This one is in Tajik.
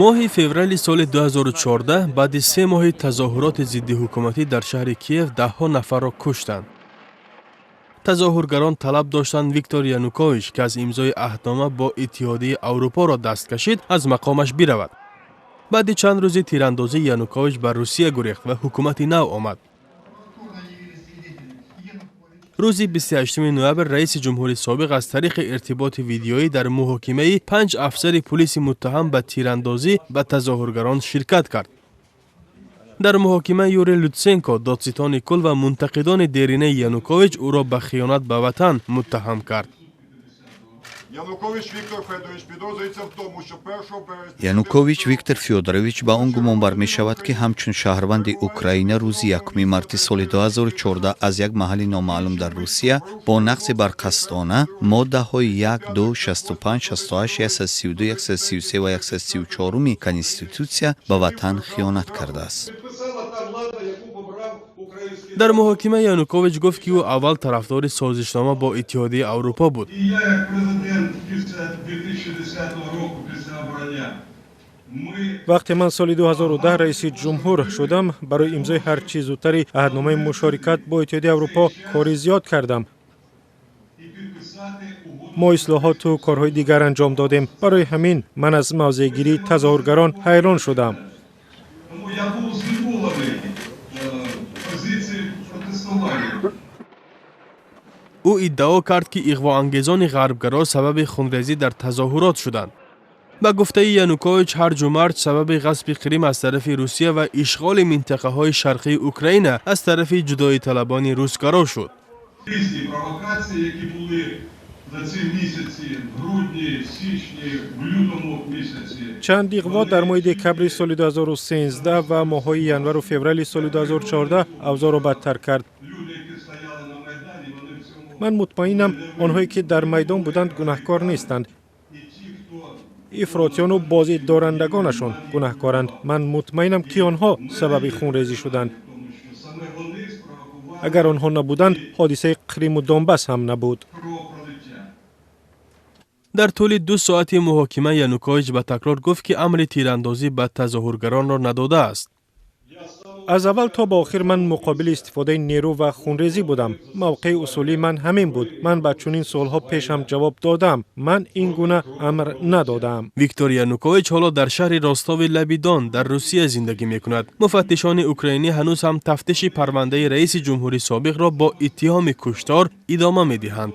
Моҳи феврали соли 2014 баъди 3 моҳи тазоҳуроти зиддиҳукуматӣ дар шаҳри Киев даҳҳо нафарро куштанд. Тазоҳургарон талаб доштанд, Виктор Янукович, ки аз имзои аҳднома бо Иттиҳодияи Аврупоро даст кашид, аз мақомаш биравад. Баъди чанд рӯзи тирандозӣ Янукович ба Русия гурехт ва ҳукумати нав омад. Рӯзи 28 ноябр раиси ҷумҳури собиқ аз тариқи иртиботи видеоӣ дар муҳокимаи панҷ афсари пулиси муттаҳам ба тирандозӣ ба тазоҳургарон ширкат кард. Дар муҳокима Юрий Лутсенко, додситони кулл ва мунтақидони деринаи Янукович, ӯро ба хиёнат ба ватан муттаҳам кард. Янукович Віктор Федорович підозрюється в тому, що 1 березня Янукович Виктор Фёдорович ба он гумонбар мешавад, ки ҳамчун шаҳрванди Украина рӯзи 1 марти соли 2014 аз як маҳалли номаълум дар Русия бо нақзи барқасдона моддаҳои 1, 2, 65, 68, 132, 133 ва 134 Конститутсия ба ватан хиёнат кардааст. Підписала та влада, яку обрав український Дар муҳокима Янукович гуфт, ки ӯ аввал тарафдори созишнома бо Иттиҳодияи Аврупо буд. І я, як президент після 2010 року, після обрання, ми Вақте ман соли 2010 раиси ҷумҳур шудам, барои имзои ҳарчи зудтари аҳдномаи мушорикат бо Иттиҳоди Аврупо кори зиёд кардам. І підписати угоду. Мо ислоҳоту корҳои дигар анҷом додем. Барои ҳамин ман аз мавзеъгирии тазоҳургарон ҳайрон шудам. Тому я був здивований позицією протестування. Ӯ иддао кард, ки иғвоангезони ғарбгаро сабаби хунрезӣ дар тазоҳурот шуданд. Ба гуфтаи Янукович, ҳарҷу марҷ сабаби ғасби Қрим аз тарафи Русия ва ишғоли минтақаҳои шарқии Украина аз тарафи ҷудоиталабони русгаро шуд. Різні провокації, які були за ці місяці, в грудні, в січні, в лютому місяці. Чанд иғво дар моҳи декабри соли 2013 ва моҳҳои январу феврали соли 2014 авзоъро бадтар кард. Люди, які стояли на Майдані, вони в цьому Ман мутмаинам, онҳое ки дар майдон буданд, гунаҳкор нестанд. І ті, хто Ифротиёну бозидорандагонашон гунаҳкоранд. Ман мутмаинам, ки онҳо сабаби хунрезӣ шуданд. Тому що саме вони спровокували Агар онҳо набуданд, ҳодисаи Қриму Донбас ҳам набуд. кровопролиття. Дар тӯли 2 соати муҳокима Янукович ба такрор гуфт, ки амри тирандозӣ ба тазоҳургаронро надодааст. Аз аввал то ба охир ман муқобили истифодаи нерӯ ва хунрезӣ будам. Мавқеи усулии ман ҳамин буд. Ман ба чунин суолҳо пеш ҳам ҷавоб додаам. Ман ин гуна амр надодаам. Виктор Янукович ҳоло дар шаҳри Ростови лаби Дон дар Русия зиндагӣ мекунад. Муфаттишони украинӣ ҳанӯз ҳам тафтиши парвандаи раиси ҷумҳури собиқро бо иттиҳоми куштор идома медиҳанд.